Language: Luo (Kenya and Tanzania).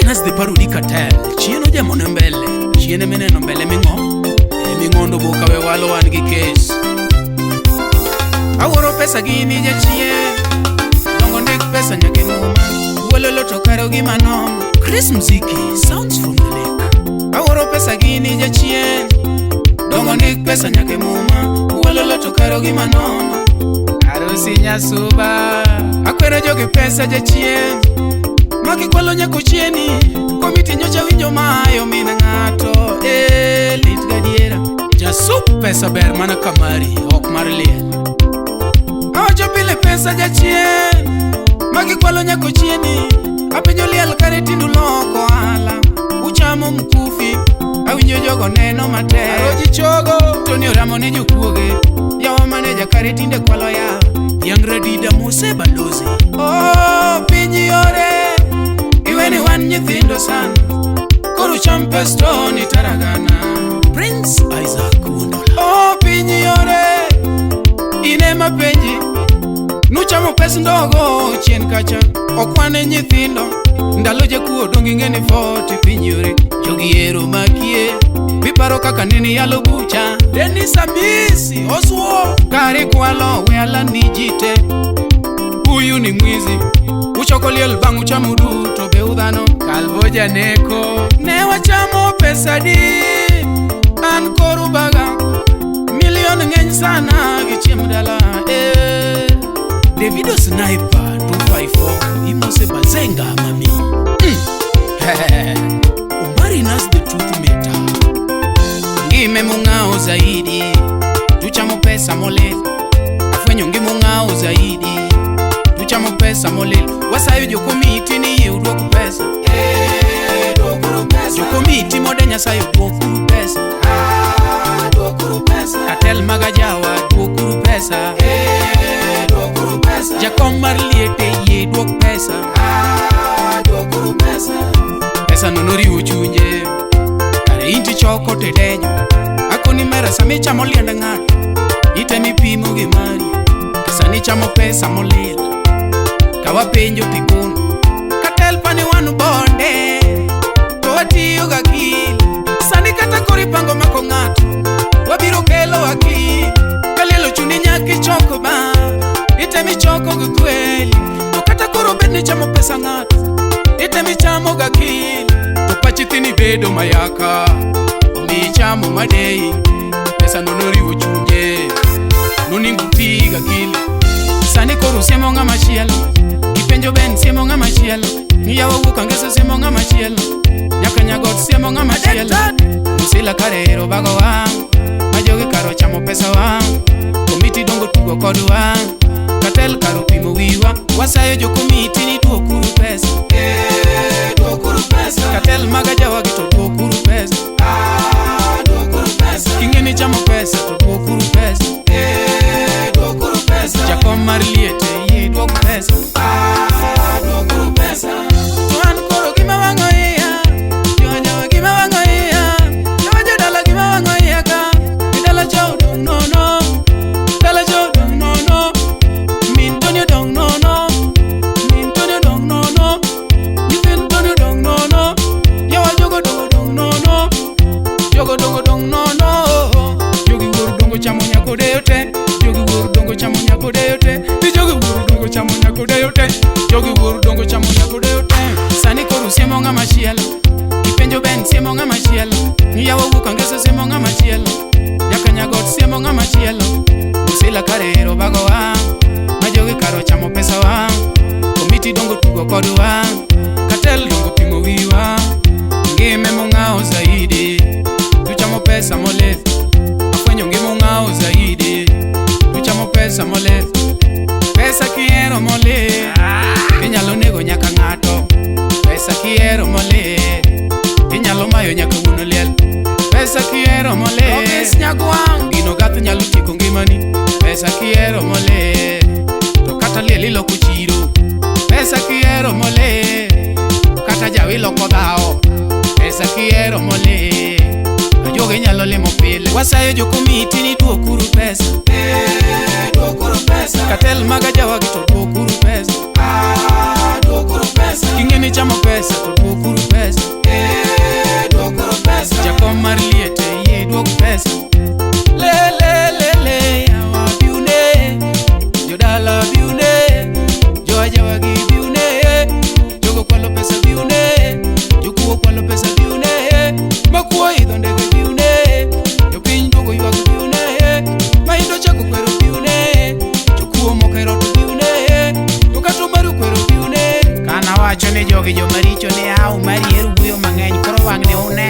Nas the parody cartel. Chien ojamone mbele. Chien emineno mbele ming'o. Eming'ondo boka we walo wan gi kes. Awuoro pesa gini jachien. Dongo ndik pesa nyaka e muma. Wololo to kare gima nono. Chris Mziki, sounds from the lake. Awuoro pesa gini jachien. Dongo ndik pesa nyaka e muma. Wololo to kare gima nono. Arusi nyasuba. Akwero jogi pesa jachien. Maki kwalo nyaka ochieni. Komiti nyocha winjo mayo min ng'ato. Eh, lit gadiera. Jasup pesa ber mana kamari, ok mar liel. Awacho pile pesa jachien. Magi kwalo nyaka ochieni. Apenjo liel kare tindu loko ohala. Uchamo mkufi. Awinjo jogo neno matek. Aroji chogo. Tony oramo ne jokuoge. Yawa maneja kare tinde kwalo yawa. Yang radida Mose balozi. Oh, piny yore. Iweni wan nyithindo sana. Koro cham pes Tony Taragana. Prince Isaac Wundola. Oh, piny yore. Ine mapenji. Nuchamo pes ndogo chien kacha. Okwane nyithindo. Ndalo jakuo dong' ing'e ni foti piny yore. Jogi ero makie. Piparo kaka nene yalo bucha. Dennis Amisi Oswo. Kare kwalo we ala ni ji te. Huyu ni mwizi. Uchoko liel bang' uchamo duto be udhano. Kalvo janeko. Ne wachamo pesa di. An koru baga. Milion ng'eny sana gi chiemo dala. Eh. Davido Sniper 254 Imose Bazenga mami. Umari nas the truth meter. Ngime mung'ao zaidi. Tuchamo pesa molil. Afwenyo ngima ung'ao zaidi. Tuchamo pesa molil. Wasayo jokomiti ni yie uduok pesa. Eh, dwokuru pesa. Jokomiti mode Nyasaye duokuru pesa. Ah, dwokuru pesa. Katel mag ajawa duokuru pesa. Eh, dwokuru pesa. Jakom mar liete yie duok pesa. Ah, dwokuru pesa. Pesa no noriwo chunje. Kare in tichoko tidenyo. Akoni mera sama ichamo liend ng'ato. Itemi pimo gi mari. Sani ichamo pesa molil. Kawapenjo tikono. Katel pani wan bonde. To watiyo gakil. Sani kata koro ipango mako ng'ato. Wabiro kelo akil. Kaliel ochuni nyaka ichok ba. Itemi choko gi kweli. To kata koro bed ni chamo pesa ng'ato. Itemi chamo gakil. To pachi thini bedo mayaka. Omiyi chamo madei. Pesa no noriwo chunje. Noningo ti gakili. Sani koro siemo ng'ama chielo. Ipenjo ben siemo ng'ama chielo. Yawa wuok angeso siemo ng'ama chielo. Nyaka nyagot siemo ng'ama chielo. Musila karero bago wang'. Majogi karo chamo pesa wang'. Komiti dongo tugo kod wang'. Katel karo pimo wiwa. Wasayo jokomiti ni duokuru pesa. Eh, dwokuru pesa. Katel mag ajawa gi to duokuru pesa. Ah, dwokuru pesa. King'e ni chamo pesa to duokuru pesa. Eh, dwokuru pesa. Jakom mar liete yie duok pesa. Ah, dwokuru pesa. To an koro gima wang'o iya. Joajawa gima wang'o iya. Jawa jodala gima wang'o iya ka. Ni dala cha odong' nono. Dala cha odong' nono. Min Tony odong' nono. Min Tony odong' nono. Nyithind Tony odong' nono. Yawa jogo dongo dong' nono. Jogo dongo dong' nono. Jogi wuor dongo chamo nyako deyo te. Jogi wuor dongo chamo nyako deyo te. Ni jogi wuor dongo chamo nyako deyo te. Jogi wuor dongo chamo nyako deyo te. Sani koro siemo ng'ama chielo. Ipenjo ben siemo ng'ama chielo. Yawa wuok angeso siemo ng'ama chielo. Nyaka nyagot siemo ng'ama chielo. Musila karero bago wang'. Majogi karo chamo pesa wang'. Komiti dongo tugo kod wang'. Katel dongo pimo wiwa. Ngime mung'ao zaidi. Tuchamo pesa molil. Afwenyo ngima ung'ao zaidi. Tuchamo pesa molil. Pesa kihero molil. Inyalo nego nyaka ng'ato. Pesa kihero molil. Inyalo mayo nyaka wuon liel. Pesa kihero molil. Obis nyagwang'. Gino gath nyalo tieko ngimani. Pesa kihero molil. To kata liel iloko chiro. Pesa kihero molil. Kata jawi iloko dhawo. Pesa kihero molil. To jogi nyalo limo pile. Wasayo jokomiti ni duokuru pesa. Eh, dwokuru pesa. Katel mag ajawa gi to duokuru pesa. Ah, dwokuru pesa. King'e ni chamo pesa to duokuru pesa. Makuo idho ndege piune. Jopiny duogo ywak piune. Maindo chako kwero piune. Jokuo mokero to piune. To kata maru kwero piune. Kana wacho ni jogi jomaricho ni au marieru wuoyo mang'eny koro wang'ni uneno.